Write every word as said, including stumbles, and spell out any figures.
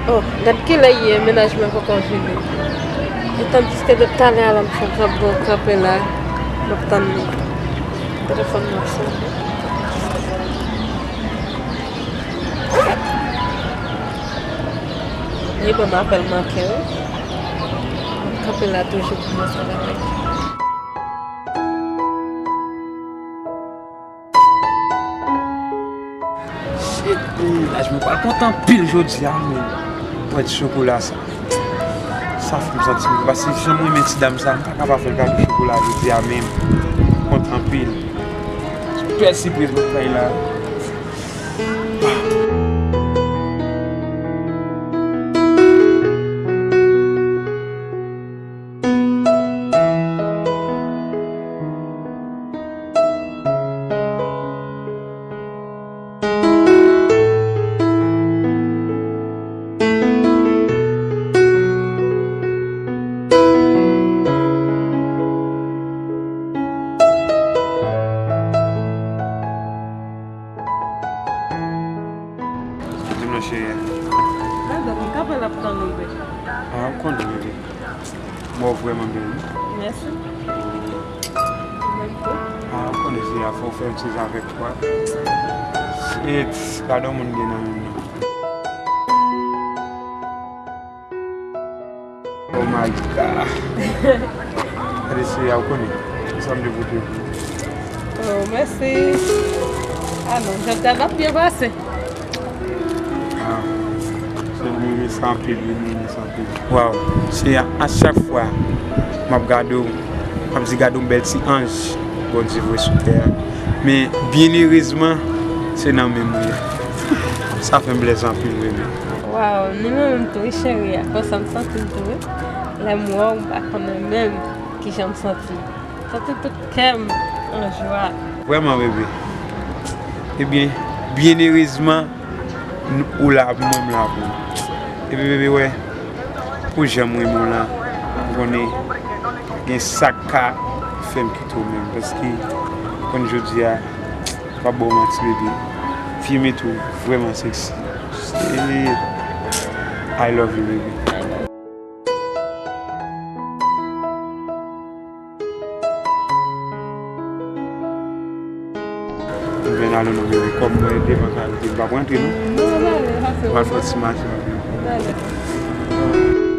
Oh, gad kilè ye, mennaj mwen poko vini. E tandiske depi talè a la m fè kanpe, kanpe la, m ap tann li. Telefòn mwen ap sonnen. Li ban m apèl manke wi. M ap kanpe la toujou pou mwen travay. Shit, mennaj mwen pral kontan anpil jodi a, men. Wè ti chokola sa. Sa fè m santi m, paske jan m renmen ti dam sa, m pa ka pa fè l kado chokola jodi a menm. M kontan anpil. Bèl sipriz mwen bay la. Di m non, cheri. Madanm, m kanpe la ap tann ou, bebe. Ah, ou konnen, bebe. Bon, vrèman bèl, wi. Mèsi. Ou menm tou. Ah, ou konnen se a, fò w fè yon ti jan avèk ou a. Shit, gade yon moun gen nan menm nan. Oh my God. Gade se a, ou konnen. Sa m te pote pou ou. Oh, mèsi. Ah non, jodi a n ap byen pase. Ah, se mwen renmen sa anpil, wi, mwen renmen sa anpil. Waw, se a, a chak fwa m ap gade w, m ap di gade yon bèl ti anj Bondye voye sou tè a. Men, byen erezman, se nan men m ou ye. Sa fè m plèzi anpil, bebe. Waw, ni mwen menm tou, wi, cheri a. Konsa m santi m tou, wi. Lè m wè w, m pa konnen menm kijan m santi m. Santi tout kè m an jwa. Vrèman, bebe. Ebyen, byen erezman, n-, ou la pou mwen, m la pou ou. Epi, bebe, wè, pou jan m renmen w la, ou konnen gen sa k ka fè m kite w menm. Paske, konn jodi a, m p ap ba w manti, bebe. Fi m tou vrèman sexy. Se, I love you, bebe. M vin ale non, bebe. Kòm mwen devan kay ou, m p ap rantre non. Non, non, ale, pase. Pral fè ti mache, bebe. Ale.